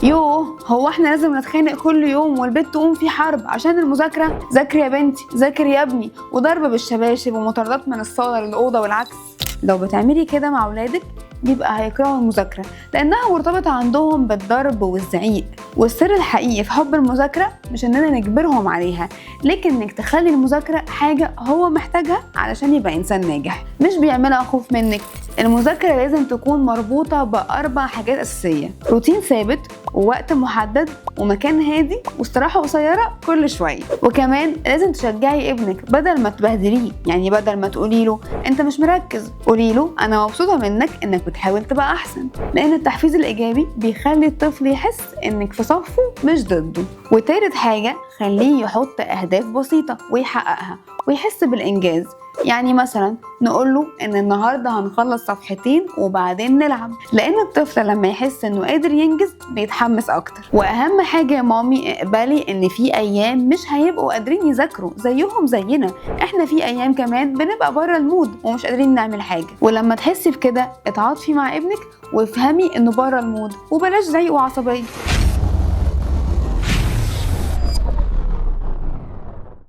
يوه، هو احنا لازم نتخانق كل يوم والبيت تقوم فيه حرب عشان المذاكرة؟ ذاكر يا بنتي، ذاكر يا ابني، وضرب بالشباشب ومطاردات من الصاله للاوضه والعكس. لو بتعملي كده مع اولادك بيبقى هيكرهوا المذاكرة لأنها مرتبطة عندهم بالضرب والزعيق. والسر الحقيقي في حب المذاكرة مش إننا نجبرهم عليها، لكن إنك تخلي المذاكرة حاجة هو محتاجها علشان يبقى إنسان ناجح، مش بيعملها خوف منك. المذاكرة لازم تكون مربوطة ب4 حاجات أساسية: روتين ثابت، ووقت محدد، ومكان هادي، واستراحة قصيرة كل شوية. وكمان لازم تشجعي ابنك بدل ما تبهدليه، يعني بدل ما تقولي له انت مش مركز، قولي له انا مبسوطة منك انك بتحاول تبقى احسن، لان التحفيز الايجابي بيخلي الطفل يحس انك في صفة مش ضده. وتالت حاجة، خليه يحط اهداف بسيطة ويحققها ويحس بالانجاز. يعني مثلا نقول له ان النهارده هنخلص صفحتين وبعدين نلعب، لان الطفل لما يحس انه قادر ينجز بيتحمس اكتر. واهم حاجة يا مامي، اقبلي ان في ايام مش هيبقوا قادرين يذاكروا زيهم زينا، احنا في ايام كمان بنبقى بره ال mood ومش قادرين نعمل حاجة. ولما تحسي بكده اتعاطفي مع ابنك وافهمي انه بره ال mood، وبلاش زعيق وعصبيه.